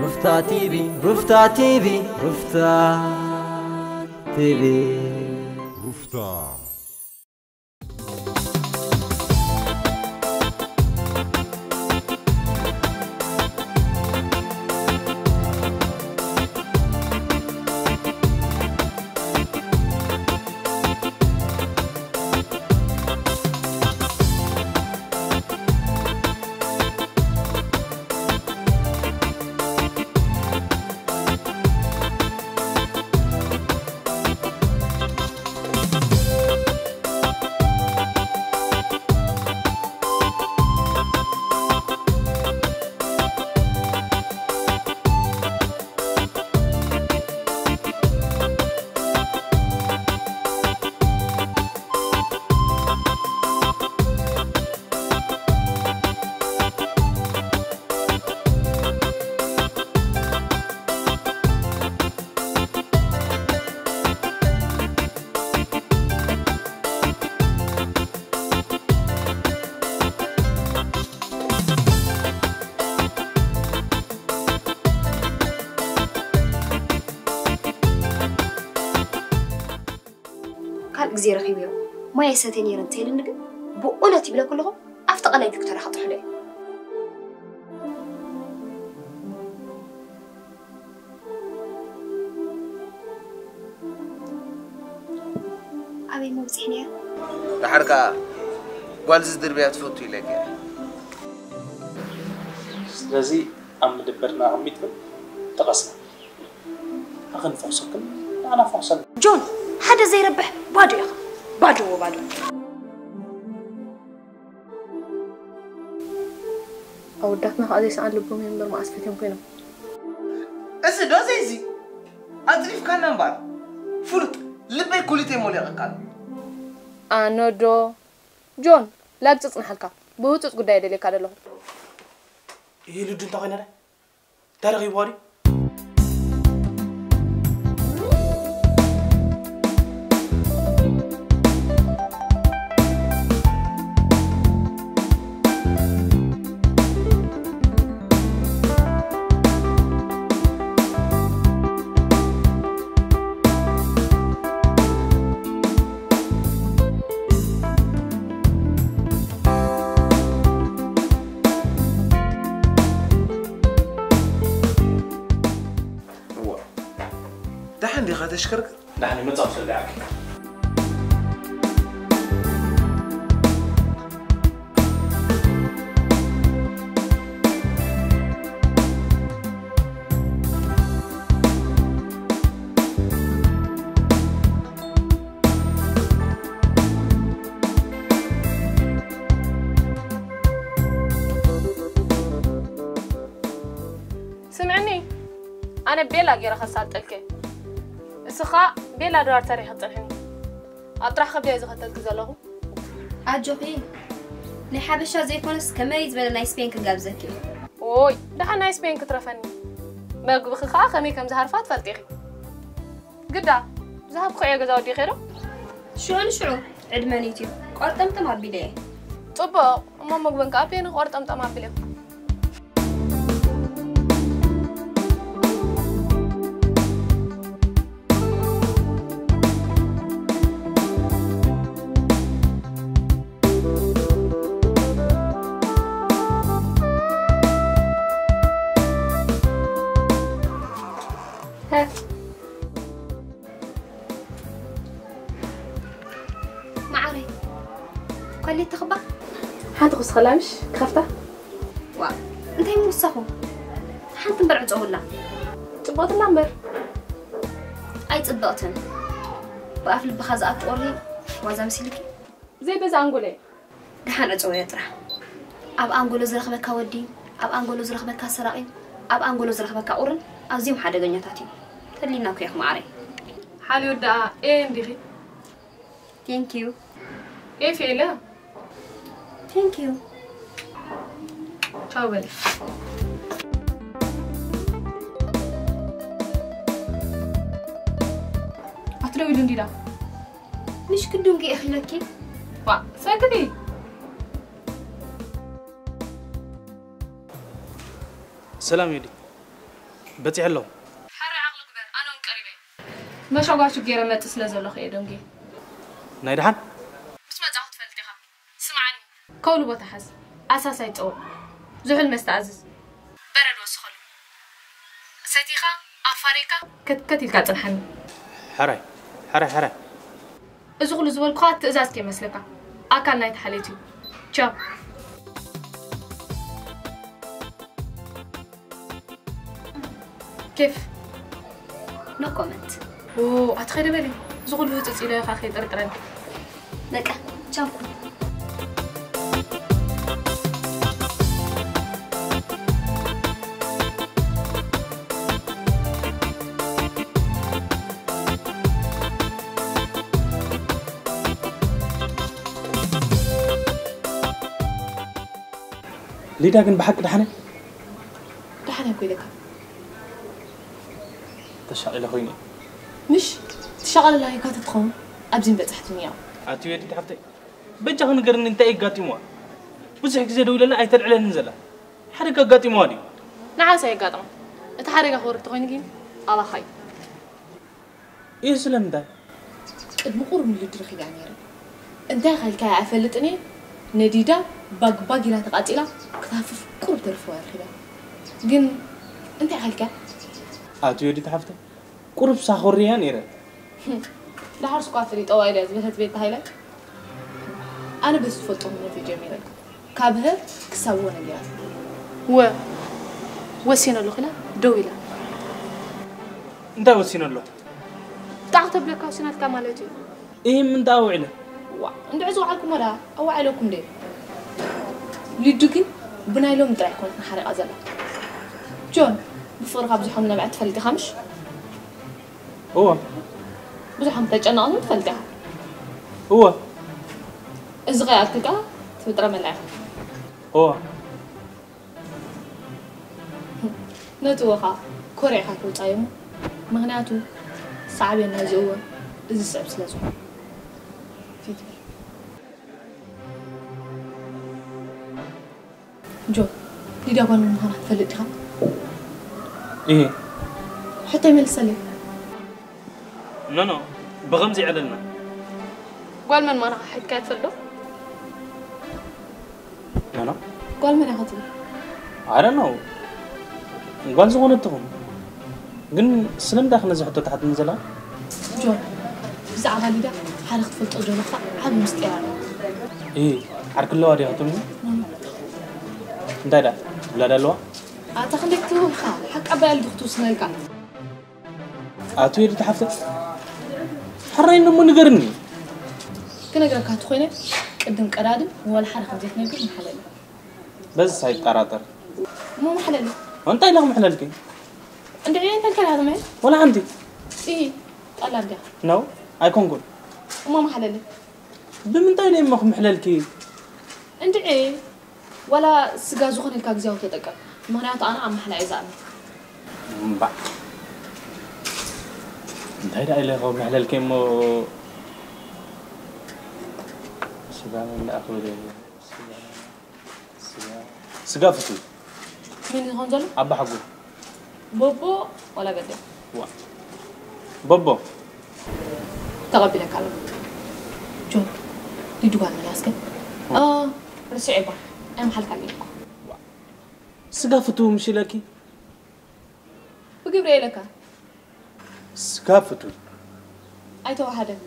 ሩፍታ ቲቪ፣ ሩፍታ ቲቪ፣ ሩፍታ ቲቪ። ሩፍታ። ካልእ ግዜ ረኺበዮ። ማይ ኣይሰትየ ነይረ እንተይልኒ ግን ብእውነት ይብለኩ ኣለኹ፣ ኣብቲ ቀላይ ቪክቶርያ ክጥሕሎ እየ። ኣበይ እሞ በጺሕናዮ? ደሓር ከኣ ጓል ዝድርብያ ትፈቱ ኢለኪ እየ። ስለዚ ኣብ መደበርና ኣቐሚጥክን ተቐስና። ኣኸን ፈኹሰክን ንዓና ፈኹሰን። ጆን፣ ሓደ ዘይረብሕ ባዶ ኢኻ። ባዶ ወባዶ። ኣወዳትና ከኣ ዘይሰኣን ልቦም እዮም እምበር መዓስ ፈትዮም ኮይኖም። እዚ ዶ ዘይዚ ኣጽሪፍካና እምበር ፍሉጥ ልበይ ኩሊተይ ሞሊቐካ ኣሎ። ኣነ ዶ ጆን፣ ላግ ጽጽንሓልካ፣ ብህጹጽ ጉዳይ የደልየካ ደለኹ። ይህ ልዱ እንታይ ኮይነ? ተረኺብዋ ድዩ? እዋ። ደሓን ዲኻ ተሽከርክር? ደሓን መጻእ ሰሊዓኪ። ስምዕኒ፣ ኣነ ቤላ ገይረ ከሳልጠልከ። እስኻ ቤላ ድራር ተሪኸ ትጸንሕኒ። ኣብ ጥራሕ ከብደይ ዝኸተልኪ ዘለኹ። ኣጆኺ፣ ናይ ሓበሻ ዘይኮነስ ከመይ ዝበለ ናይ ስፔን ክጋብዘኪ። ኦይ፣ ደሓን ናይ ስፔን ክትረፈኒ። መግብኺ ከኣ ከመይ ከም ዝሃርፋ ትፈልጢ ኢኺ። ግዳ፣ ዝሃብክዮ ገዛ ወዲእኪ ዶ? ሽዑ ንሽዑ፣ ዕድመን ዩትዩብ፣ ቆርጠምጠም ኣቢለ እየ። ጽቡቕ፣ እሞ መግበን ከኣ ፔን ቆርጠምጠም ኣቢለ። መዓረይ፣ ኮሌት ተኽባ? ሓንቲ ኩስኸላ ምሽ ክኸፍታ? ዋ፣ እንታይ ምውሳኹ? ሓንቲ እምበር ዕጸውላ። ጽቡቕትላ እምበር። ኣይጽብቕትን። ብኣፍ ልብኻ ዝኣቱ ቁሪ ዋዛ መሲልኪ? ዘይበዛ ኣንጎለይ። ደሓን ዕጸውዮ ጥራሕ። ኣብ ኣንጎሎ ዝረኽበካ ወዲ፣ ኣብ ኣንጎሎ ዝረኽበካ ሰራቒ፣ ኣብ ኣንጎሎ ዝረኽበካ ቁርን ኣዝዮም ሓደገኛታት እዮም። ተሊናኩ ኢኹ መዓረይ። ሓልዮ ደኣ ኤ እንዲኺ? Thank you። ኤፍ ኢለ። Thank you። ቻው በሊ። ኣትደውይሉ እንዲዳ? ምሽ ክዱንጊ እኺለኪ? ዋ፣ ሰክቲ። ሰላም ዮዲ። በጺሐ ኣለኹ። ሓራይ ዓቕሊ ግበር፣ ኣነ እውን ቀሪበ። መሸጓ ሽጌረ መጽእ ስለ ዘለኹ እየ ደንጉየ። ናይ ደሓን? ምስ መጻኹ ትፈልጥ ኢኻ። ስምዓኒ። ከውሊ ቦታ ሓዝ። ኣሳሳይ ጸውዕ። ዝሑል መስተ ኣዝዝ። በረድ ወስኸሉ። ሰቲኻ፣ ኣፋሪካ፣ ከትከት ኢልካ ጽንሓኒ። ሕራይ፣ ሕራይ፣ ሕራይ። እዚ ኩሉ ዝበልኩኻ ትእዛዝ ከይመስለካ። ኣካል ናይቲ ሓልዮት እዩ። ቻው። ኬፍ። No comment። ኦ፣ ኣቲ ኸይደ በሊ። እዚ ኩሉ ህጽጽ ኢለ ኢኻ ከይጥርጥረኒ። በቃ ቻው። ሊዳ ግን ብሓቂ ደሓነ? ደሓን እኮ ኢለካ። ተሻቒለ ኮይነ። ምሽ ትሻቐለላ ኢልካ ተትኸውን ኣብዚ ምበጻሕትኒ ያው። ኣቲ ዮዲት ሓፍተይ፣ በጃኺ ንገርኒ እንታይ ኣጋጢምዋ? ብዙሕ ግዜ ደዊለላ ኣይተልዕለንን ዘላ። ሓደጋ ኣጋጢምዋ ድዩ? ንዓስ ኣየጋጥማ። እቲ ሓደጋ ክወርድ ተኾይኑ ግን ኣባኻ እዩ። እየ ስለምንታይ? ቅድሚ ቁሩብ ንልዲ ረኺበያ ነይረ። እንታይ ከልካያ ኣይፈልጥን እየ። ነዲዳ ባግ ባግ ኢላ ተቓጺላ ክትሃፍፍ ቁሩብ ተርፍዋ ረኺበያ። ግን እንታይ ከልካያ? ኣቲ ዮዲት ሓፍተይ፣ ቁሩብ ሳኾርያ ነይረ። ደሓር ስኳ ፍሊጠዋ ኢለ ዝበተት ቤት ሃይለ ኣነ በዚ ትፈልጦ እምነት እየ ጀሚረ። ካብ ሀ ክሳብ ወ ነጊራ። ወ ወሲነ ኣለኹ ኢላ ደው ኢላ። እንታይ ወሲነ ኣለኹ? ጣዕ ተብለካ ወሲናትካ ማለት እዩ። እሂም እንታይ ኣውዒለ? ዋ እንድዒ ዝወዓልኩሞ ደኣ ኣዋዒለኩም ደይ። ሊዱ ግን ብናይ ሎሚ ጥራይ ኣይኮነትን ሓሪቓ ዘላ። ጆን ብፍቕሪ ካብ ዝሖም ነብዐ ትፈልጥ ኢኻ ምሽ? እወ ብዙሓም ተጨነቕን ትፈልጥ ኢኻ። እወ እዚ ከይኣክል ከኣ ትብጥረ መላ ኢኻ። እወ ነቲ እወ ከኣ ኮሪዕካ ተውጻዮ እሞ ምኽንያቱ ሳዕቤን ናይዚ እወ እዚ ዝስዕብ ስለ ዝኾነ። ፊት በል። ጆ፣ ሊድያ ጓል መን ምዃና ትፈልጥ ዲኻ? እህ። ሕቶይ መልሰለይ። ኖ ኖ፣ ብኸምዚ ይዕለልና። ጓል መን ምዃና ሓቲትካያ ትፈልጥ ዶ? ኖ ኖ። ጓል መን ኢኻ ትብል? I don't know። ጓል ዝኾነት ትኹን። ግን ስለምንታይ ኢኺ ነዚ ሕቶ ትሓትኒ ዘለኺ? ጆን፣ ብዛዕባ ሊዳ ሓደ ክትፈልጦ ዝደለኻ ዓቢ ምስጢር ኣሎ። እሂ፣ ዓርኪ ኣለዋ ድያ ክትብልኒ? እንታይ ደኣ? ውላድ ኣለዋ? ኣታ ክንደይ ክትህብ ኢኻ? ሓቂ ኣባይ ኣልዲ ክትውስነልካ። ኣቶ የዲት ሓፍተይ፣ ሕራይ እሞ ንገርኒ። ክነግረካ እንተኾይነ ቅድም ቀዳድም ንዋላ ሓደ ከም ዘይትነግር ምሓለለ። በዝስ ኣይጠራጠር። እሞ ምሓለለ። እንታይ ኢለ ክምሕለልኪ? እንድዒ እንታይ ከላ ትምሕል? ወላ ሓንቲ። ፂ ጣላ እንዲያ። ነው ኣይኮንኩን። እሞ ምሓለለ። ብምንታይ ኢለ እሞ ክምሕለልኪ? እንድዒ ዋላ ስጋ ዝኾነ ኢልካ ግዜያዊ ተጠቀም። ምኽንያቱ ኣነ ኣብ ምሕላ እየ ዝኣምን። እምባዕ። እንታይ ደኣ ኢለ ከምሕለልኪ እሞ ስጋ ምብላዕ ክብል እየ። ስጋ ስጋ ስጋ ፍቱው። መን እዩ ዝኾን ዘሎ? ኣባ ሓጎይ። ቦቦ ዋላ በደ? ዋ ቦቦ። ተቐቢለካ ኣለኹ። ጆን ሊዱ ጓል መን እያ እስከ? ኦ ርስዐ እባ ኣይምሓልካለይ እኮ። ስጋ ፍቱው ምሽ ኢለኪ? ብግብሪ እየ ኢለካ። ስጋ ፍቱው። ኣይተዋሃደን።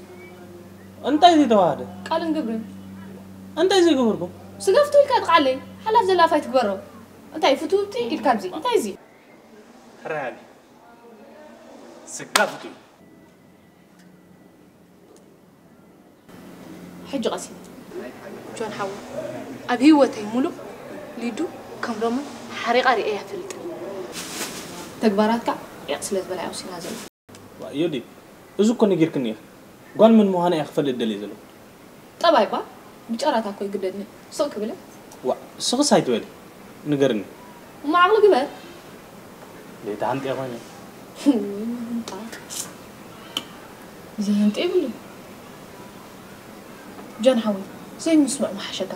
እንታይ ዘይተዋሃደ? ቃልን ግብርን። እንታይ ዘይገበርኩ? ስጋ ፍቱው ኢልካ ጥቕዓለይ። ሓላፍ ዘላ ኣፋይ ትግበሮ። እንታይ ፍቱውቲ ኢልካ ኣብዚ? እንታይ እዚ? ሕራይ ሃቢ። ስጋ ፍቱው። ሕጂ ቀሲነ። ጆን ሓወይ፣ ኣብ ህይወተይ ሙሉእ ሊዱ ከም ሎሚ ሓሪቓ ርእየያ ኣይፈልጥን። ተግባራትካ ዒቕ ስለ ዝበላ እያ ወሲና ዘላ። ዋእ ዮዲ፣ እዚ እኮ ነጊርክኒ ኢኺ። ጓል መን ምዃና እየ ክፈልጥ ደልየ ዘለኹ። ጠባይ እባ ብጨራታ እኮ ይግደድኒ። ስቕ ክብል እየ። ዋእ፣ ስኽስ ኣይትበሊ። ንገርኒ። እሞ ዓቕሊ ግበር። ደይተሃንጥየ ኮይነ። ህንጣ። ዘይሃንጥየ የብሉን። ጆን ሓወይ፣ ዘይምስምዕ ምሓሸካ።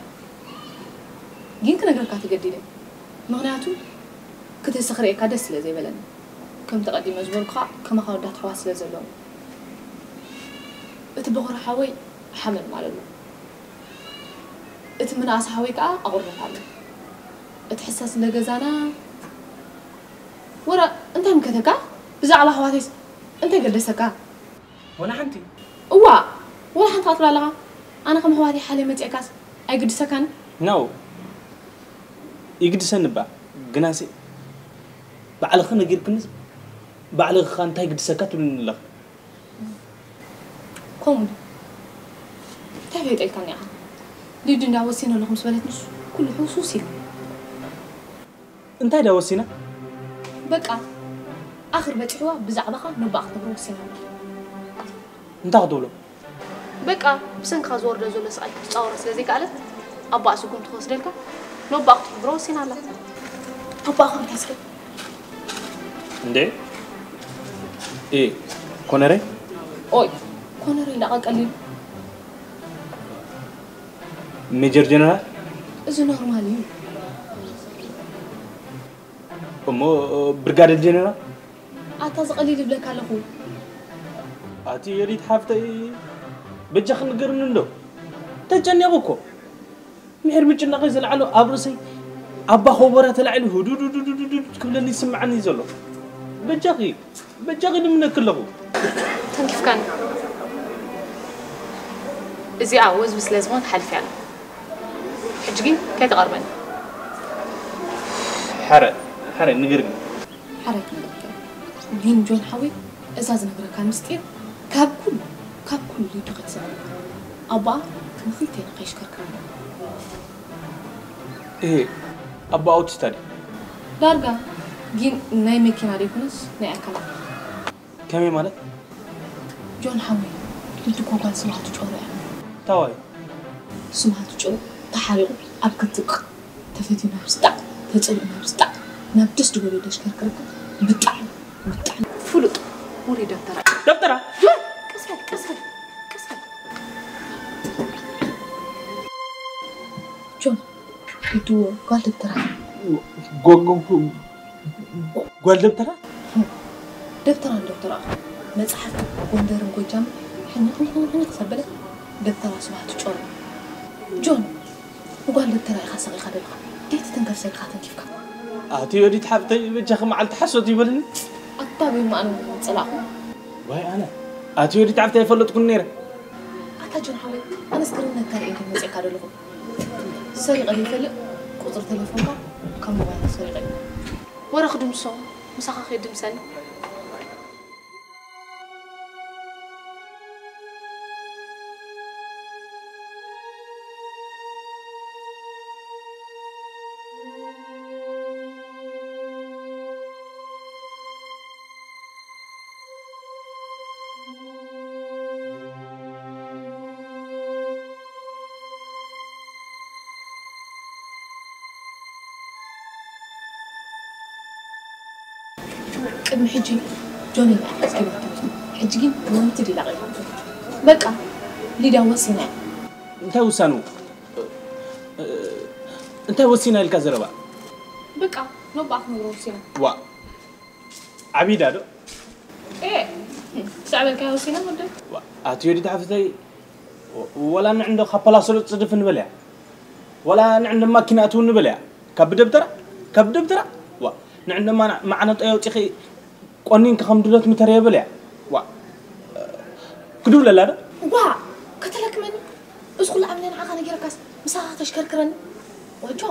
ግን ክነግረካ ተገዲደ። ምኽንያቱ ክተስኽ ርእየካ ደስ ስለ ዘይበለኒ። ከም ተቐዲመ ዝበልኩኻ ከማኻ ወዳት ኣሕዋት ስለ ዘለዉ፣ እቲ በኹሪ ሓወይ ሓመል ማለት ኣሎ። እቲ ምንኣስ ሓወይ ከኣ ኣቑርበት ኣሎ። እቲ ሕሰስ እንደ ገዛና ወረ እንታይ ምከተካ? ብዛዕባ ኣሕዋተይስ እንታይ ገደሰካ? ወላ ሓንቲ። እዋ፣ ወላ ሓንቲ ክትብል ኣለኻ? ኣነ ከም ኣሕዋተይ ሓልየ መጺእካስ ኣይግድሰካን? No። ይግድሰኒ እባ፣ ግናሲ ባዕልኺ ነጊርክንስ ባዕልኺ ኸኣ እንታይ ግድሰካ ትብልኒ ኣለኺ? ከምኡ ድዩ? እንታይ ፈይጠልካኒ ኢኻ? ሊዱ እንዳ ወሲነ ኣለኹ ምስ በለትንስ ኩሉ ሕውስውስ ኢሉ። እንታይ ድያ ወሲና? በቃ ኣኽር በጺሕዋ ብዛዕባኻ ነባኣ ክትነግሮ ወሲና ኣላ። እንታይ ክትብሎ? በቃ ብሰንክኻ ዝወርዶ ዘሎ ስቓይ ክትጻወሮ ስለ ዘይከኣለት ኣባኣ ስጉምቲ ክወስደልካ ነባኣ ክትሕብሮ ወሲና ኣላ። ኣባኣ ከምታ እስከ እንዴ እ ኮነሬ ኦይ ኮነሬ እንዳቐቀሊሉ ሜጀር ጀነራል እዚ ኖርማል እዩ። እሞ ብርጋደር ጀነራል ኣታ ዝቐሊል ይብለካ ኣለኹ። ኣቲ የዲት ሓፍተይ በጃኺ ንገርኒ እንዶ ተጨኒቑ እኮ ምሕር ምጭናቐይ ዝለዓሎ ኣብ ርእሰይ ኣባ ኾቦራ ተላዒሉ ህዱዱዱዱዱድ ክብለኒ ይስምዓኒ እዩ ዘሎ። በጃኺ በጃኺ ልምነኪ ኣለኹ። ተንኪፍካኒ። እዚኣ ወዝቢ ስለ ዝኾንክ ሓሊፈያ ኣለኹ። ሕጂ ግን ከይትቐርበኒ። ሓረ ሓረ ንገርኒ። ሓራይ ክንገብር ግን ጆን ሓወይ እዛ ዝነግረካ ምስጢር ካብ ኩሉ ካብ ኩሉ ሊዱ ከይትሰምዕ ኣቦኣ ንክልቴና ከይሽከርክረና እሄ ኣቦ ኣውቲስታ ድዩ? ዳርጋ ግን ናይ መኪና ደይኮነስ ናይ ኣካላት ከመይ ማለት? ጆን ሓወይ ሊዱ እኮ ጓል ስብሃቱ ጮሮ እያ ታዋይ ስብሃቱ ጮሮ ተሓሪቑ ኣብ ክትጥቕ ተፈትዩ ናብ ስጣዕ ተጸሊኡ ናብ ስጣዕ ናብ ደስ ዝበሎ ደሽከርክረካ ብጣዕሚ ብጣዕሚ ፍሉጥ ውሪ ደብተራ ደብተራ ቀስ በል ቀስ በል ቀስ በል ጆን ሂድዎ ጓል ደብተራ ጓል ደብተራ ደብተራን ደብተራ መጽሓፍ ጎንደርን ጎጃምን ሕንቕ ሕንቕ ሕንቕ ዘበለ ደብተራ ስብሃቱ ጮሮ ጆን ንጓል ደብተራ ኢኻ ሰቒኻ ደለኻ ደይቲ ተንከፍ ሰሪኻ ተንኪፍካ ኣቲ ወዲት ሓፍተይ በጃኺ መዓልቲ ሓሶት ይበልኒ ኣታ ወይ ማእኑ ጸላኹ ዋይ ኣነ ኣቲ ወዲት ሓፍተይ ኣይፈለጥኩን ነይረ ኣታ ጆን ሓወይ ኣነስ ክርነካ ርእየ መጽእካ ደለኹ ሰሪቐ ይፈልጥ ቁጽሪ ቴሌፎንካ ካብ ሞባይል ሰሪቐ ወረ ክድምሶ ምሳኻ ከይድምሰኒ ቅድሚ ሕጂ ጆኒ ኢላ እያ ኣስኪባቶ ሕጂ ግን ወንቲ ዲላ ቀይራቶ በቃ ሊዳ ወሲና እያ እንታይ ውሳኑ እንታይ ወሲና ኢልካ ዘረባ በቃ ነባኣ ክነግሮ ወሲና ዋ ዓቢዳ ዶ ኤ ክሳዕ በልካዮ ወሲና ወደ ኣትዮ ዲት ሓፍተይ ወላ ንዕንዶ ካብ ፓላሶ ዶ ጽድፍ ንበልያ ወላ ንዕንዶ ማኪና ኣትው ንበልያ ካብ ደብተራ ካብ ደብተራ ዋ ንዕንዶ ማዕነጦ የውጺኺ ቆኒንካ ከም ድሎት ምተር የበልያ ዋ ክድውለላ ዶ ዋ ከተለክመኒ እዚ ኩሉ ዓምለ ንዓኻ ነጊረካስ ምሳኻ ከተሽከርክረኒ ወጆ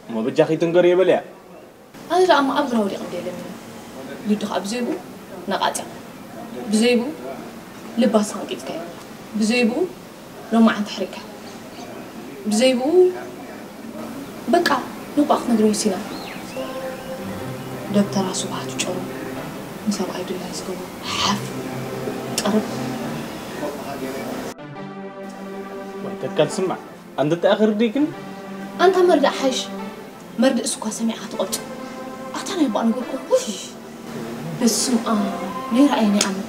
እሞ በጃኺ ትንገር የበልያ ኣነ ደኣ እሞ ኣብ ግራ ወዲቐ እንደ የለኒ ልዱ ከዓ ብዘይብኡ ነቓጽያ ብዘይብኡ ልባ ተሰንቂጥካዮ ብዘይብኡ ሎማዓንቲ ሕሪቅካ ብዘይብኡ በቃ ንባእ ክትነግሪ ወሲና ደብተራ ስብሃት ጨሩ ንሰብኣይ ድላይ ዝገብሮ ሓፍ ጠርብ ወይ ተካል ስማዕ ኣንተ ተኣኽር ዲክን ኣንታ መርዳእ ሓይሽ መርድእስ እኳ ሰሚዕካ ትቐብጾ ኣታ ናይ ባእ ነገር ኮን ውሽ በስም ኣ ናይ ረኣየ ናይ ኣምን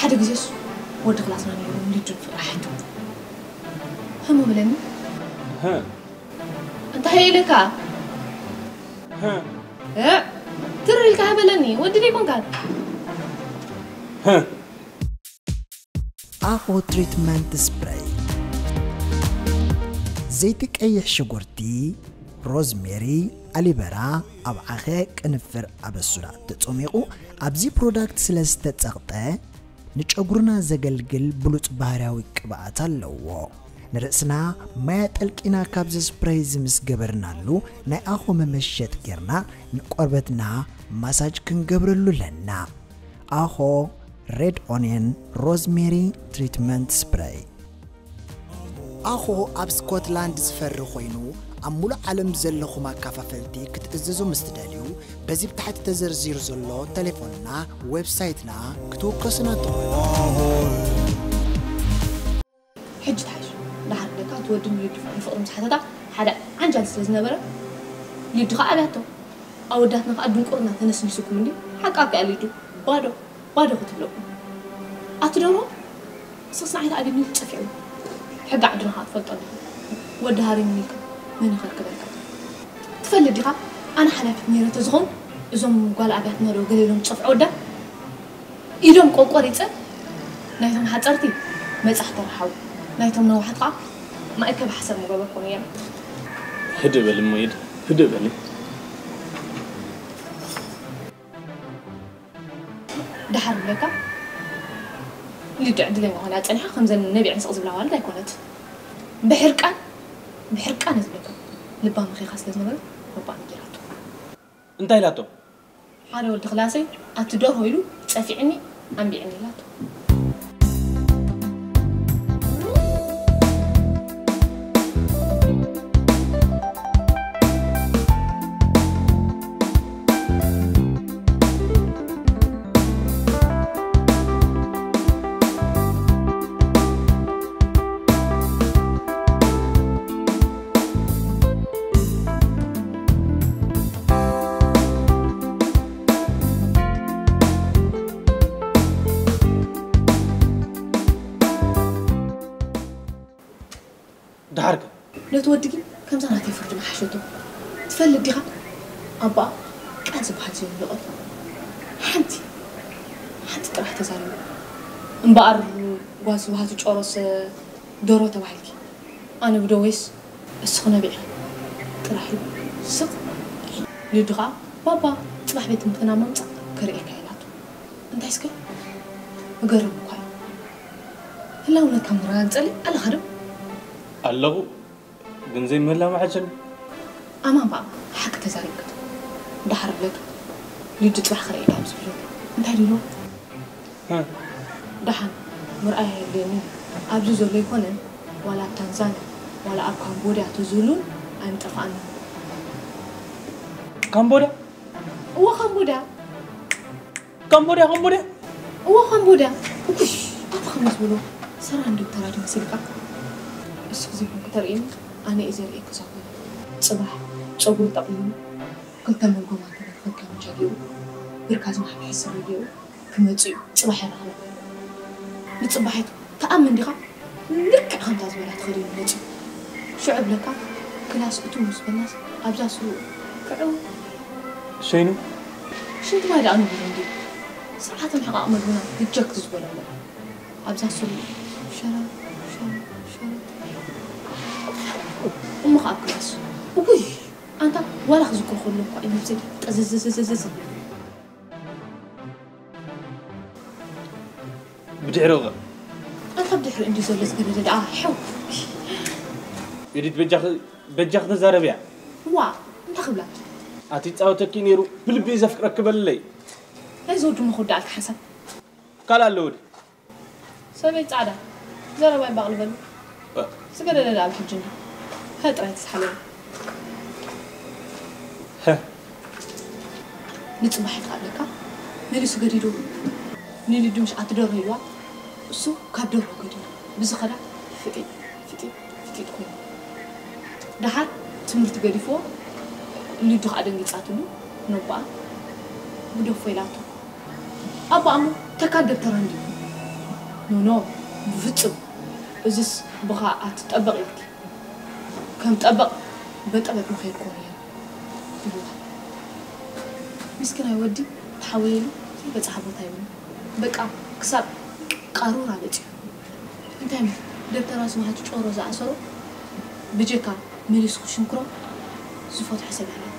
ሓደ ግዜስ ወዲ ክላስና ነይሩ ሊዱን ፍቅሪ ሓቱ ህሙ ብለኒ እንታይ ኢልካ ትርር ኢልካ ሃበለኒ፣ ወዲ ደይኮንካ። ኣኾ ትሪትመንት ስፕሬይ፣ ዘይቲ ቀይሕ ሽጉርቲ፣ ሮዝሜሪ፣ ኣሊበራ፣ ኣብ ዓኸ፣ ቅንፍር፣ ኣበሱዳ ተጸሚቑ ኣብዚ ፕሮዳክት ስለ ዝተጸቕጠ ንጨጉርና ዘገልግል ብሉጽ ባህርያዊ ቅብኣት ኣለዎ። ንርእስና ማይ ኣጠልቂና ካብዚ ስፕሬይ እዚ ምስ ገበርናሉ ናይ ኣኾ መመሸጥ ጌርና ንቆርበትና ማሳጅ ክንገብረሉ ኣለና። ኣኾ ሬድ ኦንየን ሮዝሜሪ ትሪትመንት ስፕሬይ። ኣኾ ኣብ ስኮትላንድ ዝፈሪ ኮይኑ ኣብ ሙሉእ ዓለም ዘለኹም ኣካፋፈልቲ ክትእዘዙ ምስ ትደልዩ በዚ ብታሕቲ ተዘርዚሩ ዘሎ ተሌፎንና ዌብሳይትና ክትውከሱና ትኽእሉ። ሕጂ ትሓይሽ። ደሓር ደካ እቲ ወዲ ንሊዱ ፍቕሪ ፍቕሪ ምስ ሓተታ ሓደ ዓንጃል ስለ ዝነበረ ሊዱ ኸዓ ኣብያቶ። ኣወዳትና ኸዓ ድንቁርና ተነስኒስኩም እንዲ ሓቃ እኮ እያ ሊዱ። ባዶ ባዶ ክትብለኩም። ኣቲ ደርሆ ንስኽስ ንዓይ ተኣቢኒ ጸፊዑ። ሕጊ ዓድና ኸዓ ትፈልጦ ኣለኻ። ወዲ ሃሪሙኒ ኢልካ መን ይኸርክበልካ? ትፈልጥ ዲኻ ኣነ ሓላፊት ነይረ ተዝኾን እዞም ጓል ኣብያትና ዶ ገለ ኢሎም ዝጸፍዑ ኣወዳት ኢዶም ቆቆሪጸ ናይቶም ሓጸርቲ መጻሕ ተረሓቡ ናይቶም ነዋሓት ኸዓ ማእከብ ሓሰር ምገበርኩም እየ። ህድእ በሊ እሞ ኢድ ህድእ በሊ። ደሓር ብለካ ሊዱ ዕድለኛ ኮይና ጸኒሓ ከምዘን ነቢዐን ስቕ ዝብላ ኣዋልድ ኣይኮነት። ብሕርቃን ብሕርቃን እየ ዝብለካ ልባ መኺኻ ስለ ዝነበረት ረባ ነጊራቶ። እንታይ ኢላቶ? ሓደ ወዲ ክላሰይ ኣቲ ደርሆ ኢሉ ጸፊዕኒ ኣንቢዕኒ ኢላቶ። ደሓርከ ነቲ ወዲ ግን ከምዛ ናተይ ፍርዲ ምሓሸቶ። ትፈልጥ ዲኻ ኣቦኣ ቃል ዝበሃል ዘይብሉ ቃል ሓንቲ ሓንቲ ጥራሕ ተዛሪቡ። እምበኣር ጓል ስብሃቱ ጨሮሰ ደሮ ተባሂልኪ ኣነ ብደወይስ እስኺ ነቢዕኺ ጥራሕ ኢሉ ስቕ ኢሉ። ሊዱ ኸዓ ባባ ጽባሕ ቤት ትምህርትና ምምጻእ ከርእየካ ኢላቶ። እንታይ እስከ? እገርም እኳ እዩ። ህላውነትካ ምረጋግጸለይ ኣለኻ ዶ? ኣለኹ ግን ዘይምህላው መሓሸኒ። ኣማን ብኣማን ሓቂ ተዛሪብካ። ደሓር ብለካ ሊዱ ጽባሕ ክርእየካ ምስ በለኒ እንታይ ድብሎ? ደሓን ምርኣይ ኣየድልየንን። ኣብዚ ዘሎ ኣይኮነን ዋላ ኣብ ታንዛንያ ዋላ ኣብ ካምቦድያ ተዝህሉን ኣይምጠፋኣንን። ካምቦድያ እወ ካምቦድያ ካምቦድያ ካምቦድያ እወ ካምቦድያ። እኩሽ ኣታ ከመይ ዝበሎ ሰራን ዶክተር ኣድመሲልካ እስኺ ዘይኮንኩ ተርእየኒ ኣነ እየ ዘርእየኪ እዛ ጓል። ጽባሕ ጸጉሩ ጠቕሊሉ ክልተ መጎማተሪ ክልተ ጀጊሩ ብርካ ዝማሕምሒ ስረ ገይሩ ክመጽእ እዩ። ጽባሕ ይረኽበ። ንጽባሒቱ ትኣምን ዲኻ? ልክዕ ከምታ ዝበላ ተኸዲኑ መጺኡ። ሽዑ ብለካ ክላስ እቱ ምስ በልናስ ኣብዛ ስሩ ክዕው ሸይኑ ሽንቲ ማይ ደኣ ንብሉ እንዲ ስርዓት ምሕቃቕ መግብና ሪጀክት ዝበሎ ኣሎ። ኣብዛ ስሩ ሸረ ሸረ ሸረ እሞ ኸኣ ክላስ እጉይ ኣንታ ዋላ ክዝክሮ ከሎ እኳ እዩ ነብሰይ ጠዘዘዘዘዘዘ ብድሕሪ ኸ ኣንታ ብድሕሪ እንዲ ዘሎ ዝገደደ ደኣ ሕው የዲት በጃኺ ተዛረብያ ዋ እንታይ ክብላ ኣቲ ጻወተኪ ነይሩ ብልቢ ዘፍቅረኪ በልለይ ናይ ዘወዱ መኸወዳእልካ ሓሳብ ካልእ ኣለዎ ድዩ ሰበይ ጻዕዳ ዘረባ ይባቕልበሉ ዝገደደ ደኣ ብሕጂ እንዲ ሀ ጥራይ ተስሓለሉ ሀ ንጽባሒት ኣለካ መሊሱ ገዲዱ ንሊዱ ምሽ ኣቲ ደርሆ ኢልዋ እሱ ካብ ደርሆ ገዲዱ ብዝኸዳ ፍጢጥ ፍጢጥ ፍጢጥ ኮይኑ ደሓር ትምህርቲ ገዲፍዎ ሊዱ ከዓ ደንጊፃትሉ ነቦኣ ግደፎ ኢላቶ ኣቦኣ እሞ ተካል ደብተራ እንዲ ኖኖ ብፍፁም እዝስ ብኻ ኣትጠበቕ ኢልኪ ከም ጠበቕ በጠበጥ ምኸይድ ኮነ እየ ኢልዋ ምስኪናይ ወዲ ተሓውየሉ በጻሓ ቦታ የብሉን። በቃ ክሳብ ቃሩራ በጺሑ። እንታይ እሞ ደብተራ ስብሓት ጮሮ ዝኣሰሮ ብጀካ መሊሱ ክሽንክሮ ዝፈትሖ ሰብ የለን።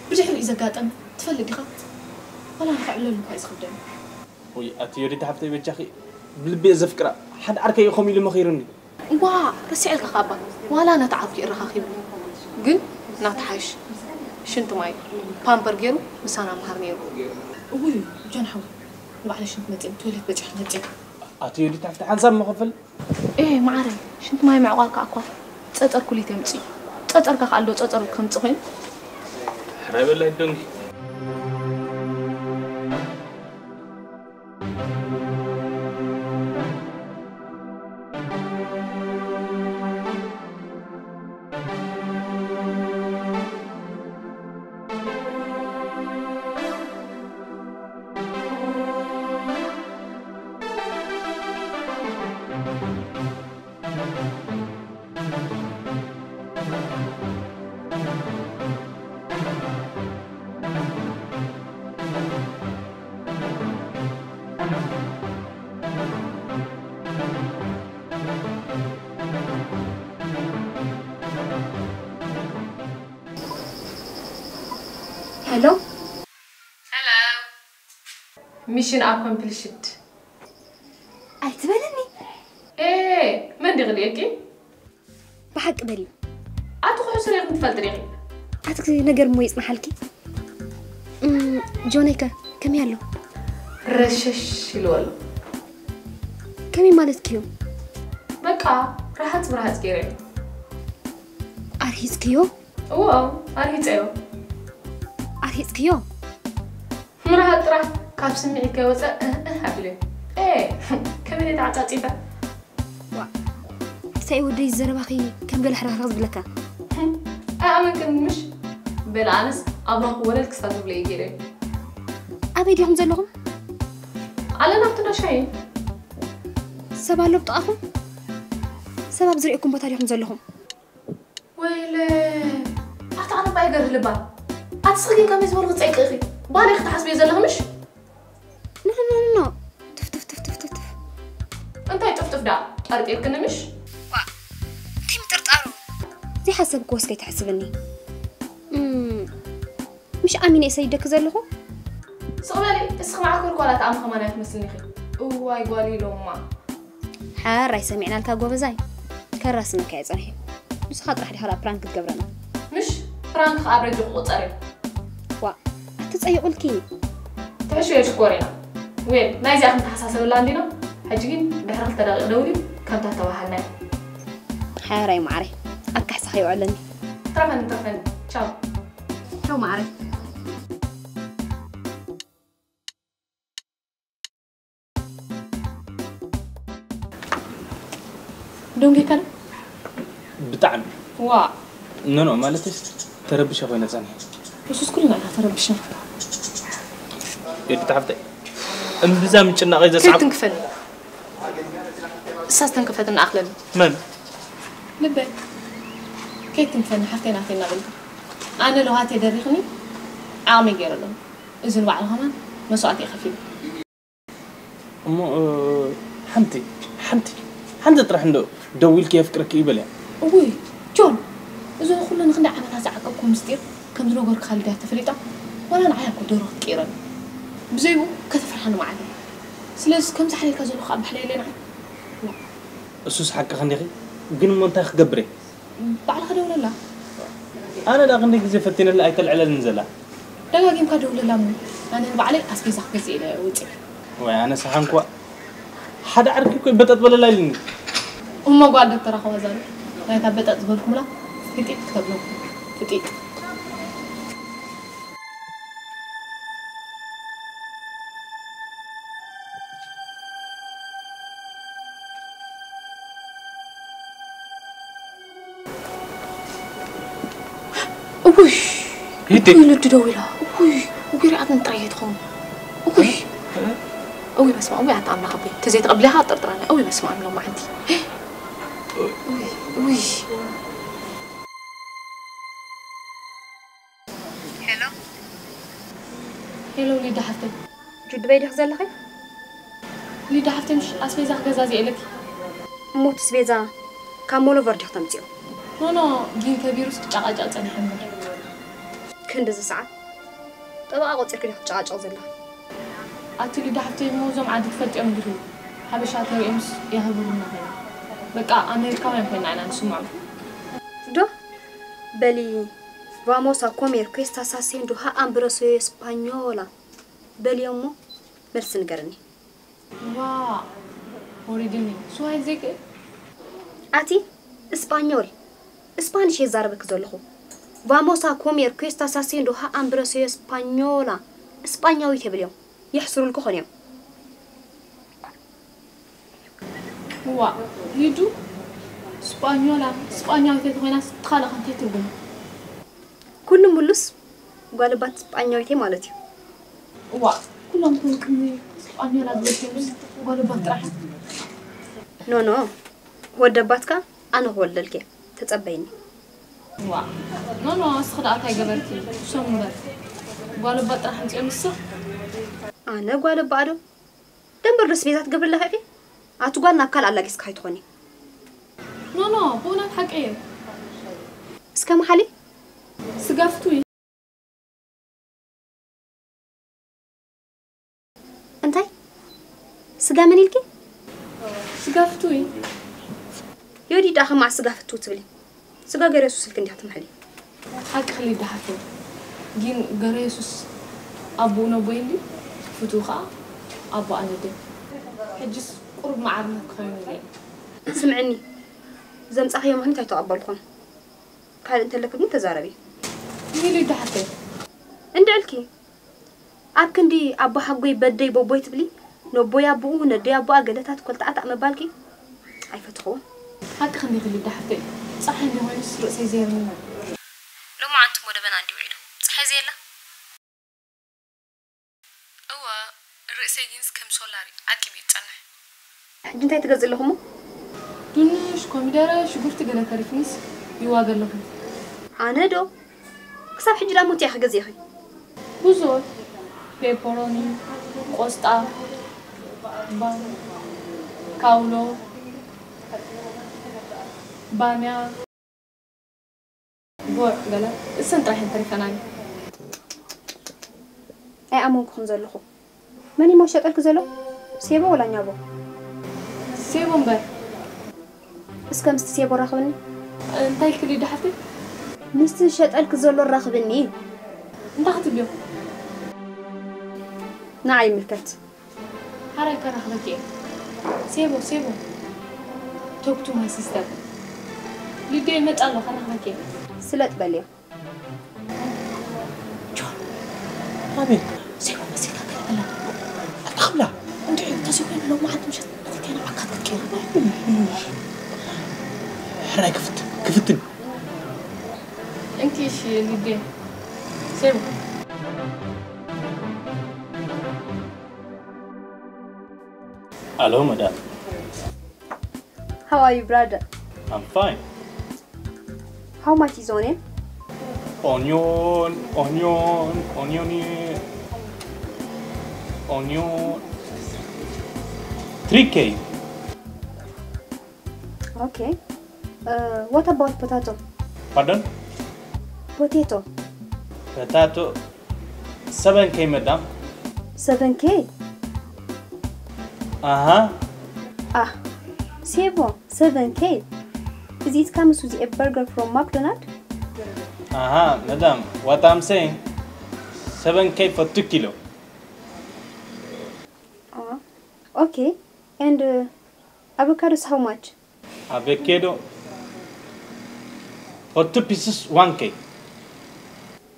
ብድሕሪኡ ዘጋጠመ ትፈልጥ ዲኻ? ዋላ ንኸዕለሉ እኳ እዩ ዝኸብደኒ። ወይ ኣቲ ዮዲት ሓፍተይ በጃኺ ብልቢ እየ ዘፍቅራ። ሓደ ዓርከይ እዩ ከምኡ ኢሉ መኺሩኒ። ዋ ረሲዐልካ ካባ ዋላ ነቲ ዓርኩ ይረኻኺቡ ግን ናቲ ሓይሽ ሽንቲ ማይ ፓምፐር ገይሩ ምሳና ምሃር ነይሩ። እውይ ጆን ሓው ንባዕለ ሽንቲ መፅእ ቶይለት በፂሕ መፅእ። ኣቲ ዮዲት ሓፍተይ ሓንሳብ መኸፈል። ኤ ማዓረይ ሽንቲ ማይ ምዕቋር ከዓ እኳ ፀፀር ኩሊት የምፅእ እዩ። ፀፀርካ ከዓ ዶ ፀፀር ከምፅእ ኮይኑ። ሕራይ በላይ ደንጊ። Hello. Hello. Mission accomplished. ኣይትበልኒ። ኤ፣ መን ዲኺ ዲኺ? ብሓቂ በሊ። ኣቲ ኩሕሱ ርኢኺ ትፈልጢ ዲኺ? ኣቲ ነገር እሞ ይጽናሓልኪ። እም፣ ጆነይ ከ ከመይ ኣሎ? ረሸሽ ኢሉ ኣሎ። ከመይ ማለት ክዮ? በቃ ረሃጽ ብረሃጽ ገይረ። ኣርሂጽክዮ? እዎ፣ ኣርሂጸዮ። ኣርሂጽክዮ? ምርሃ ጥራሕ ካብ ስምዒት ከይወፀ እህ እህ ኣቢለ። ኤ፣ ከመይ ኢለ ተዓፃፂፈ? ዋ፣ እንታይ ወደይ ዘረባኺ ከም ገለ ሕርኽርኽ ዝብለካ? ኣኣመንክን ምሽ? በለ ኣነስ ኣብራኹ ወለል ክሳብ ዝብለ እየ ገይረ። ኣበይ ዲኹም ዘለኹም? ኣለና ኣብቲ እንዳ ሻሂ። ሰብ ኣሎ ብጥቓኹም? ሰብ ኣብ ዝርእየኩም ቦታ ዲኹም ዘለኹም? ወይለ፣ ኣታ ኣነ ባይ ገርህ ልባ። ኣቲ ስኺ ግን ከመይ ዝበልኩ ጸይቂ ኢኺ? ባል ኢኺ ትሓስብዮ ዘለኺ ምሽ? ኖ፣ ኖ፣ ኖ። ትፍ፣ ትፍ፣ ትፍ፣ ትፍ፣ ትፍ፣ ትፍ። እንታይ ጥፍጥፍ ደኣ? ጠርጢርክኒ ምሽ? ዋ፣ እንታይ ምጥርጣሩ? ዘይሓሰብክዎስ ከይትሕስብኒ። እም፣ ምሽ ኣሚነ እየ ሰይደኪ ዘለኹ? ስቕ በሊ፣ እስኺ መዓኮር ጓል ኣቲ ኣመ ከማን ኣይትመስልኒ ኢኺ። እዋይ ጓል ኢሎማ። ሓራይ ሰሚዕናልካ ጎበዛይ። ከራስነካ እየ ጸኒሐ። ንስኻ ጥራሕ ዲኻ ደኣ ፕራንክ ክትገብረና? ምሽ ፕራንክ ከኣ ኣብ ሬድዮ ክቑጸር እዩ። ዋ፣ ኣትጸይቑልኪ። ትሕሽዮ ሽኮሪና። ዌል፣ ናይዚኣ ክንተሓሳሰበላ እንዲና። ሕጂ ግን ድሕሪ ክልተ ደቂቕ ደውሊ፣ ከምታ እተባሃልናዮ። ሓራይ ማዓረይ፣ ኣብ ካሕሳኺ ይውዕለኒ። ትረፈኒ፣ ትረፈኒ። ቻው። ቻው ማዓረይ። ደንጊካ ዶ? ብጣዕሚ። ዋ። ኖ፣ ኖ፣ ማለትስ ተረቢሸ ኮይነ ጸኒሐ። እሱስ ኩልና ኢና ተረቢሽና። ዮዲት ሓፍተይ፣ እምብዛ ምጭናቐይ ዘስዓብ- ከይትንክፈኒ። እሳ ዝተንከፈትና ኣኽለኒ። መን? ልበይ። ከይትንክፈኒ፣ ሓፍተይ ናተይ እናበልካ። ኣነ ለውሃተይ ደሪኽኒ፣ ዓቕመይ ገይረ ኣለኹ። እዚ ንባዕሉ ከማን መስዋእቲ እዩ ከፊሉ። እሞ፣ እ፣ ሓንቲ፣ ሓንቲ፣ ሓንቲ ጥራሕ እንዶ ደዊልኪ የፍቅረኪ እዩ በልያ። እውይ ጆን፣ እዚ ኩሉ ንክንደይ ዓመታት ዝዓቀብኩ ምስጢር ከም ዝነገርኩኻ ሊድያ ተፈሊጣ ዋላ ንዓይ እኮ ደርሆ ክትቅይረኒ። ብዘይብኡ ከተፍርሓኒ መዓት እያ። ስለዚ ከምዚ ሓሊልካ ዘለኹ ኣባሕለየለይ ንዓይ። እሱስ ሓቅኺ እንዲኺ፣ ግን እሞ እንታይ ክገብር እየ? ባዕልኻ ደውለላ። ኣነ ደኣ ክንደይ ግዜ ፈቲነላ ኣይተልዕለልን ዘላ። ደጋጊምካ ደውለላ እሞ ኣነ ንባዕለይ ኣስቤዛ ክገዝእ ኢለ ወጺኤ። ወይ ኣነ ሰሓንኳ ሓደ ዓርኪ እኮ በጠጥ በለላ ኢልኒ። እሞ ጓል ዶክተር ኣኸዋ ዛሉ ናይታ በጠጥ ዝበልኩምላ ፍጢጥ ክተብለኩም ፍጢጥ። እውይ ሂዲ። እውይ ልዱ ደው ኢላ። እውይ እውይ ሪኣትን ጥራይ እየ ትኸውን። እውይ እውይ በስመ ኣብ፣ እውይ ኣታ ኣምላኽ ኣቦይ፣ ተዘይተቐብሊኻ ጥርጥራና። እውይ በስመ ኣብ ሎም መዓንቲ። እውይ እውይ። ሄሎ ሄሎ ሊዳ ሓፍተይ። ጁድ በይ ዲኺ ዘለኺ? ሊዳ ሓፍተይ፣ ምሽ ኣስቤዛ ክገዛዝእ ኢለኪ። እሞ እቲ ኣስቤዛ ካብ ሞል ኦቨር ዲኺ ተምፅዮ? ኖ ኖ፣ ጊን ከቢሩስ ክጨቃጨቅ ፀኒሐ እምበር። ክንድዚ ሰዓት ጠበቓ ቆፂርኪ ዲኺ ትጨቃጨቂ ዘለኺ? ኣቲ ሊዳ ሓፍተይ፣ እሞ እዞም ዓዲ ትፈልጥዮም ዲኺ? ሓበሻ ተሪኦምስ የኽብሩና ኮይኖም። በቃ ኣሜሪካውያን ኮይና ኢና ንስምዖም። ዶ? በሊ ቫሞስ ኣ ኮሜር ኩስታስ ሃሲንዶ ሃ ኣምብረሶ ስፓኞላ በልዮ እሞ መልሲ ንገርኒ። ዋ ወሪድኒ። ስዋሂል ዘይክእል? ኣቲ እስጳኞል፣ እስፓኒሽ የዛረበኪ ዘለኹ። ቫሞስ ኣ ኮሜር ኩስታስ ሃሲንዶ ሃ ኣምብረሶ ስፓኞላ፣ እስጳኛዊት የብልዮም። የሕስሩልኪ ኾን እዮም። ዋ ሊዱ፣ ስጳኞላ ስጳኛዊት ተኾይናስ ትኻልእ እንታይ ትርጉም? ኩሉ ሙሉስ ጓል ባት ስጳኛዊት ማለት እዩ። ዋ ኩሎም ክንቅኒ ስጳኞላ ዝበልኩምስ ጓል ባት ጥራሕ። ኖ ኖ፣ ወደ ባትካ ኣነ ክወልደልክ እየ፣ ተጸበይኒ። ዋ ኖ ኖ፣ እስኺ ደኣ እንታይ ገበርኪ? እሶም እምበር ጓል ባት ጥራሕ ኣምጺኦም ንስኽ። ኣነ ጓል ባ ዶ? ደንበር ዶ ኣስቤዛ ትገብርለኺ ኢኺ? ኣቲ ጓል ናብ ካልእ ኣላጊስካ ኣይትኾኒ። ኖ ኖ፣ ብእውነት ሓቂ እየ። እስከ መሓሊ? ስጋፍቱ እዩ። እንታይ? ስጋ መን ኢልኪ? ስጋፍቱ እዩ። ዮዲ ደኣ ከማዕ ስጋፍቱ ትብሊ? ስጋ ገሬ የሱስ ኢልኪ እንዲኻ ትምሕሊ። ሓቂ ክሊድ ሓፍተይ፣ ግን ገሬ የሱስ ኣቦኡ ነቦይ እንዲ ፍትኡ ኸዓ ኣቦ ኣነደይ። ሕጅስ ቁሩብ መዓርነት ክኸውን ኢለ እየ። ስምዕኒ፣ ዘምጻኽዮ ምኽኒት ኣይተቐበልኩን። ካልእ እንተለኪ ግን ተዛረቢ። ክሊድ ሓፍተይ። እንድዕልኪ፣ ኣብ ክንዲ ኣቦ ሓጎይ በደይ ቦቦይ ትብሊ፣ ነቦይ ኣቦኡ፣ ነደይ ኣቦኣ ገለታት ኮልታዓታዕ ምባልኪ ኣይፈትኽዎን። ሓቅኺ እንዲኺ ሊዳ ሓፍተይ፣ ጸሓይ እንዲኾይኑስ ርእሰይ ዘይርምና። ሎማዓንቲ እሞ ደበና እንዲ ውዒሉ፣ ጸሓይ ዘየላ? እወ፣ ርእሰይ ግንስ ከም ሶላር እዩ ዓቂቡ እዩ ዝጸንሕ። ሕጂ እንታይ ትገዝእ ኣለኹ እሞ? ድንሽ፣ ኮሚደረ፣ ሽጉርቲ ገለ ተሪፍኒስ ይዋገ ኣለኹ። ኣነ ዶ? ክሳብ ሕጂ ደኣ ሞት እያ ክገዝእኺ። ብዙሕ ፔፐሮኒ፣ ቆስጣ፣ ባን፣ ካውሎ፣ ባንያ፣ ጉዕ ገለ እሰን ጥራሕ እየን ተሪፈናኒ። ኣይኣመንኩኹን ዘለኹ። መን እሞ ሸጠልኪ ዘሎ? ሴቦ ወላ ኛቦ? ሴቦ እምበር። እስከ ምስቲ ሴቦ ራኽብኒ። እንታይ ኢልኪ ሊዳ ሓፍተይ? ምስቲ ዝሸጠልኪ ዘሎ ራኽብኒ። እንታይ ክትብልዮ? ንዓይ ይምልከት። ሓራይ ከራኽበኪ እየ። ሴቦ፣ ሴቦ። Talk to my sister። ሊድያ ይመጽእ ኣሎ፣ ከራኽበኪ እየ። ስለጥ በልዮ። ጆን። ኣቤት። ሴቦ መሲልካ ገለ በላ። ኣታ ክብላ። እንድዒ፣ እንተዘይኮይኑ ሎማዓንቲ ምሸት ንኽልቴና ዓካት ክትቀይር። ሕራይ ክፍትን፣ ክፍትን። እንኪ እሺ ሊድያ። ሴቦ። Hello, madam. How are you, brother? I'm fine. How much is onion? Onion, onion, onion, onion. Three K. Okay. Uh, what about potato? Pardon? Potato. Potato. Seven K, madam. Seven K? Uh-huh. Ah, Sevo, seven K. Is it comes with a burger from McDonald's? Uh-huh, madam. What I'm saying, seven K for two kilo. Uh, okay. And uh, avocados, how much? Avocado for two pieces, one K.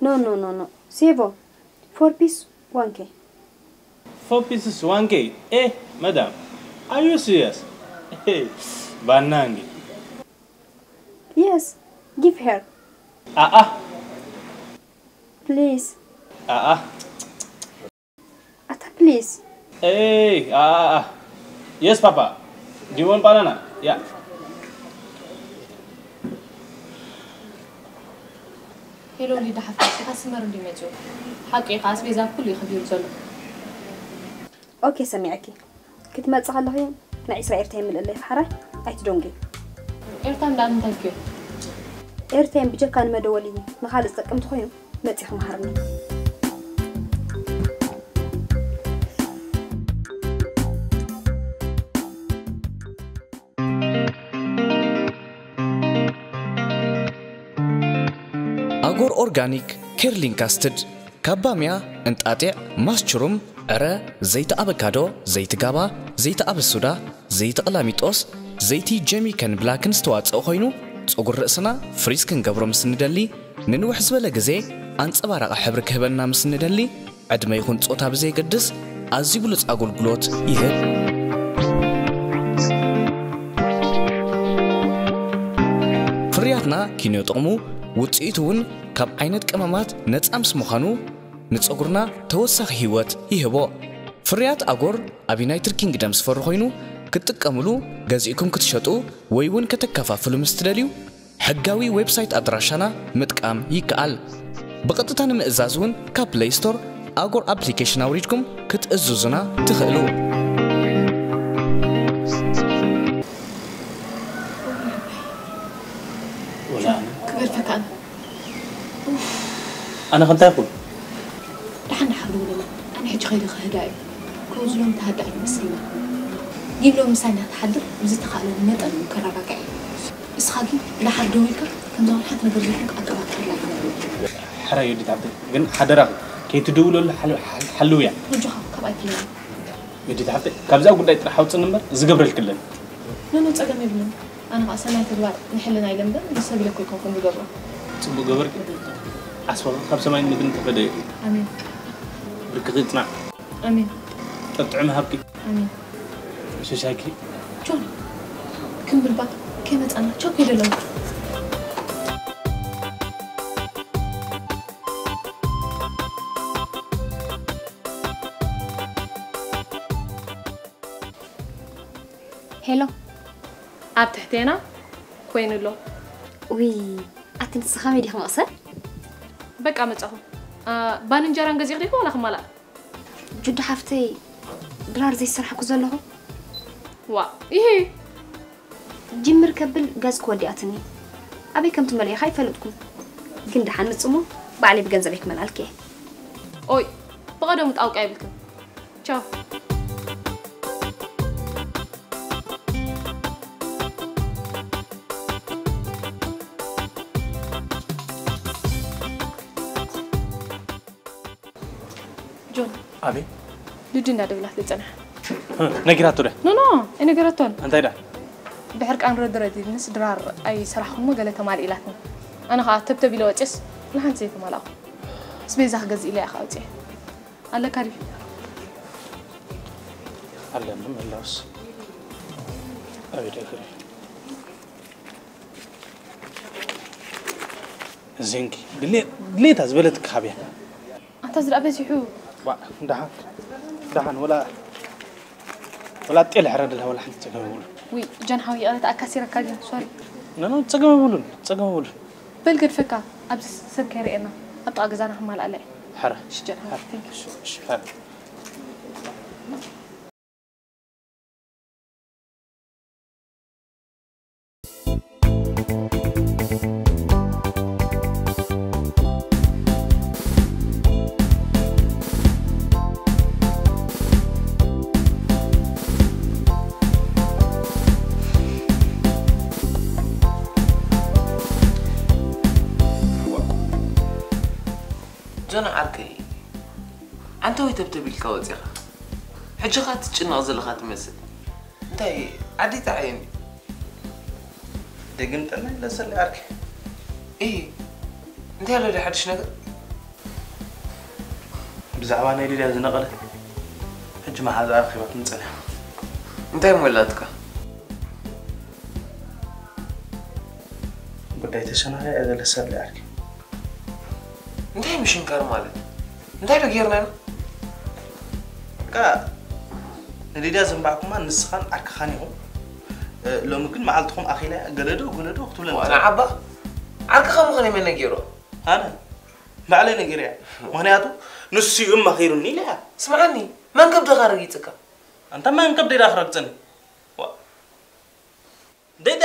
No, no, no, no. Sevo, four piece, one K. Four pieces, one K. Eh, madam, are you serious? Hey, banangi. Yes, give her. Ah, ah, Please. Ah, ah. Ata, please. Hey, ah, ah, ah. Yes, Papa. Do you want banana? Yeah. ሄሎ ሊዳ ሓፍቲ፣ ኢኻ ስመር እንዲ መፅኡ ሓቂ ኢኻ። ኣስቤዛ ኩሉ እዩ ከቢሩ ዘሎ። ኦኬ፣ ሰሚዐኪ። ክትመጽእ ከለኺ ናይ ዒስራ ኤርታይም ምልእለይ፣ ሓራይ ኣይትደንጉ። ኤርታይም ደኣ እንታይ ክዮ? ኤርታይም ብጀካ ንመደወሊ ንኻልእ ዝጠቅም ተኾይኑ መጺኺ መሃርኒ። ኣጎር ኦርጋኒክ ኬርሊን ካስትድ ካብ ባምያ፣ እንጣጢዕ፣ ማስችሩም፣ ዕረ፣ ዘይቲ ኣበካዶ፣ ዘይቲ ጋባ፣ ዘይቲ ኣበሱዳ፣ ዘይቲ ቕላሚጦስ፣ ዘይቲ ጀሚከን ብላክን ዝተዋፀኦ ኮይኑ ፀጉሪ ርእስና ፍሪዝ ክንገብሮ ምስ ንደሊ፣ ንንውሕ ዝበለ ግዜ ኣንፀባራቒ ሕብሪ ክህበና ምስ ንደሊ፣ ዕድመ ይኹን ጾታ ብዘየገድስ ኣዝዩ ብሉጽ ኣገልግሎት ይህብ። ፍርያትና ኪንዮ ጥቕሙ ውጽኢቱ እውን ካብ ዓይነት ቀመማት ነጻ ምስ ምዃኑ ንጸጉርና ተወሳኺ ህይወት ይህቦ። ፍርያት ኣጎር ኣብ ዩናይትድ ኪንግደም ዝፈሪ ኮይኑ ክትጥቀምሉ፣ ገዚእኩም ክትሸጡ ወይ እውን ከተከፋፍሉ ምስ ትደልዩ ሕጋዊ ዌብሳይት ኣድራሻና ምጥቃም ይከኣል። ብቐጥታ ንምእዛዝ እውን ካብ ፕለይ ስቶር ኣጎር ኣፕሊኬሽን ኣውሪድኩም ክትእዝዙና ትኽእሉ። ወላ ኣነ ክገድፈካ ኣነ ኣነ ከምታይ ይኹን ደሓን ደሓን ደውለላ። ኣነ ሕጂ ከይደ ክህዳ እዩ። ከምዚ ሎም ተሃዳእ ይመስልና። ግን ሎም ምሳና ትሓድር ብዝተኻእለኒ መጠን ከረጋግዕ እየ። እስኻ ግን ደሓር ደዊልካ ከምዛ ሓንቲ ነገር ዘይኮንካ ኣቀባብላ። ሕራይ ዮዲት ሓብተይ፣ ግን ሓደራኺ ከይትድውለሉ ሓል- ሓል- ሓልውያ። ኣጆኻ ካብ ኣይትለኒ። ዮዲት ሓብተይ፣ ካብዚኣ ጉዳይ ጥራሕ ኣውፅኒ እምበር ዝገብረልኪ ኣለኒ። ኖ ኖ፣ ጸገም የብሉን። ኣነ ኸኣ ሰናይ ተግባር ንሕልና ኢለ እምበር ንሰብ ኢለ እኮ ኣይኮንኩን ዝገብሮ። ፅቡቅ ገበርኪ። ዓስብኺ ካብ ሰማይ ምድርን ተፈደየ። ኣሜን ብርክኺ ይፅናዕ። ኣሜን። ጥዕና ይሃብኪ። ኣሜን። ሽሻይኪ። ጆን፣ ክንብልባ ከይመጻና ቻው ከይደለና። ሄሎ፣ ኣብ ትሕቴና ኮይኑ ኣሎ። ውይ፣ ኣቲ ንስኻ ከመይ ዲኻ መቕሰን? በቃ መጻኹ። አ፣ ባን እንጀራን ገዚእኺ ዲኺ ዋላ ክማላእ? ጁዳ ሓፍተይ፣ ድራር ዘይሰራሕኩ ዘለኹ። ዋ፣ ይሄ ጅምር ከብል ገዝ ክወዲኣትኒ። ኣበይ ከም ትመልእኻ ኣይፈለጥኩን። ግን ደሓን ምጽሞ፣ ባዕለይ ብገንዘበይ ክመላልክ እየ። ኦይ፣ ብቐደሙ ጣውቃ ይብልክን። ቻው። ጆን፣ ኣቤት። ልዲ እንዳደውላትለይ ጸንሓ። እ፣ ነጊራቶ ዶ? ኖ ኖ፣ ኣይነገረቶን። እንታይ ዳ? ድሕር ቃን ረድረድ ኢልንስ ድራር ኣይሰራሕኩሞ ገለ ተማልእ ኢላትኒ። ኣነ ኸኣ ተብተብ ኢለ ወፅስ ንሓንቲ ዘይተማላእኩ። ኣስቤዛ ክገዝእ ኢለ እየ ኸኣ ወፅየ። ኣለካ ድዩ? ኣለኒ ምህላውስ። ኣቤት ኣይክእል። እዚንኪ ድሌት ድሌታ ዝበለትኪ ሃብያ። ኣንታ እዚ ደኣ በዚሑ። ዋ፣ ደሓን ደሓን፣ ወላ ወላ ጤል ሕረድላ፣ ወላ ሓንቲ ጸገም የብሉን። ውይ ጀን ሓው፣ ይቕረታ ኣካሲረካ ግን፣ ሶሪ። ኖ ኖ፣ ጸገም የብሉን፣ ጸገም የብሉን። በል ገድፈካ፣ ኣብዚ ሰብ ከይርእየና ኣብ ጥቓ ገዛና ክማልኣላ እየ። ሕረ። እሺ ጀን ሓው፣ thank you። እሺ፣ እሺ፣ ሕረ። ጆን ዓርከይ፣ ኣንተ ወይ ተብተብ ኢልካ ወጺኻ? ሕጂ ኸኣ ትጭነቕ ዘለኻ ትመስል። እንታይ ዓዲ ጠዓየኒ? ደግም ጠና ኢለ ሰለ ዓርከይ። እይ፣ እንታይ ኣሎ ዶ ሓድሽ ነገር? ብዛዕባ ናይ ሊድያ ዝነቐለ ሕጂ መሓዛ ኣርኺባ ትምጽእ ኣላ። እንታይ እሞ ኢላትካ? ጉዳይ ተሸናኺ እያ ዘለ ሰለ ዓርከይ። እንታይ ምሽንካር ማለት? እንታይ ዶ ጌርና ኢና? በቃ ንሊድያ ዘንባዕኩማ ንስኻን ዓርክኻን ኢኹም። እ፣ ሎሚ ግን መዓልትኹም ኣኺላ እያ። ገለዶ ገለዶ ክትብለኒ ዋና ትኽእል። ዓባ ዓርክኻ ምዃነይ መን ነጊሮ? ኣነ ባዕለይ ነጊረያ። ምኽንያቱ ንሱ እዩ መኺሩኒ ኢለ እያ። ስምዓኒ፣ መን ከብድኻ ረጊጽካ? ኣንታ መን ከብደይ ደኣ ክረግጸኒ? ዋ። ደዳ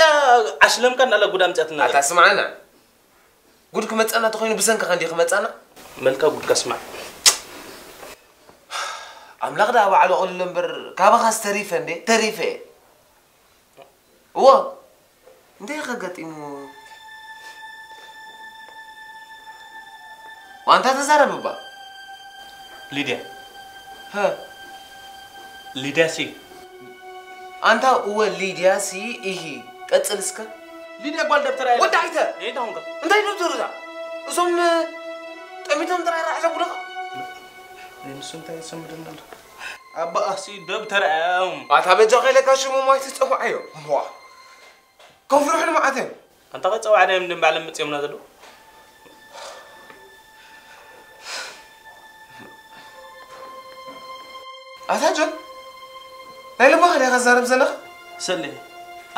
ዓሽለምካ እናለ ጉድ ኣምጽኣትና ኣታ ዘላ። ስምዓና። ጉድ ክመጻና ተኾይኑ ብሰንክኻ እንዲ ክመጻና? መልካ ጉድካ ስማዕ። ኣምላኽ ደኣ ባዕሉ ኣቕልሎ እምበር ካባኻስ ተሪፈ እንዴ? ተሪፈ። እዎ። እንታይ ከገጢሙ? ዋንታ ተዛረብ እባ። ሊድያ። ሀ። ሊድያ ሲ። ኣንታ እወ ሊድያ ሲ ኢሂ። ቀጽል እስከ። ሊድያ ጓል ደብተራ እያ። ወዲ ኣይተ። እንታይ ኾንካ? እንታይ ደብተሩ እዛ? እዞም ጠሚቶም ጥራይ ራሕ ዘብሉኻ? ንሱ እንታይ የሰምደና ኣሎ? ኣባኣሲ ደብተራ እዮም። ኣታ በጃ ከይለካ ሽሞም ኣይትጸውዓዮ። እሞ። ከፍርሑኒ መዓት እዮም። ኣንታ ኸ ጸዋዕዳ እዮም ድም ባዕሎም መጽዮምና ዘለዉ? ኣታ ጆን፣ ናይ ልብኻ ዲኻ ትዛረብ ዘለኻ? ሰሌ፣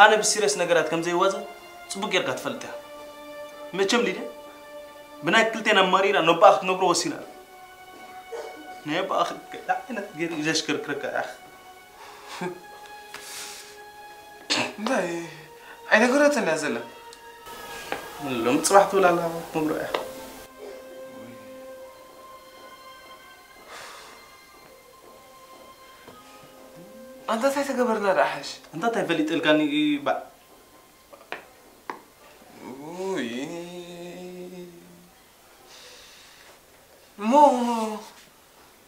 ኣነ ብሲሪየስ ነገራት ከም ዘይዋዘ ጽቡቅ ጌርካ ትፈልጥ ኢኻ። መቸም ሊድያ ብናይ ክልቴና ኣማሪራ ነባኣ ክትነግሮ ወሲና ኣላ። ናይ ኣባኣ ገለ ዓይነት ገይሩ እዩ ዘሽከርክረካ ኢኻ። እንታይ ኣይነገረትን እያ ዘላ። ሎሚ ጽባሕ ትብል ኣላ ክትነግሮ እያ። ኣንታ እንታይ ተገበርና ደኣ ሓሽ? ኣንታ እንታይ ፈሊጠልካኒ ባ-? ውይ። እሞ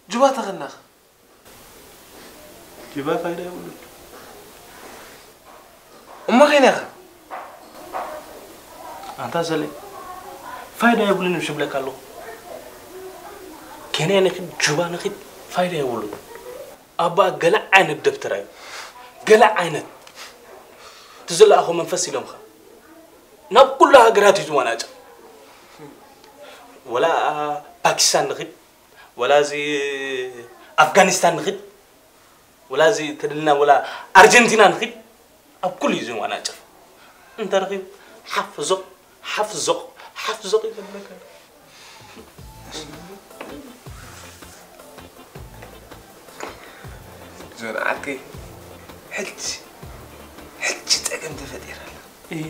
ጅባ ተኸናኸ? ጅባ ፋይዳ የብሉን። እሞ ኸይነ ኢኻ? ኣንታ ሰሌ፣ ፋይዳ የብሉን እየ ዝብለካ ኣለኹ። ኬንያ ንኺድ፣ ጁባ ንኺድ፣ ፋይዳ የብሉን። ኣባ ገለ ዓይነት ደብተራ እዩ። ገለ ዓይነት። እቲ ዝለኣኾ መንፈስ ኢሎምኻ። ናብ ኩሉ ሃገራት እዩ ዝወናጨፍ። ወላ ፓኪስታን ንኺድ፣ ወላ እዚ ኣፍጋኒስታን ንኺድ፣ ወላ እዚ ተደልና ወላ ኣርጀንቲና ንኺድ፣ ኣብ ኩሉ እዩ ዝወናጨፍ። እንተረኺቡ ሓፍ ዞቕ፣ ሓፍ ዞቕ፣ ሓፍ ዞቕ እዩ ዘብለካ። ጆን ዓርከይ፣ ሕጂ፣ ሕጂ ጸገም ተፈጢራ ኣላ። እይ።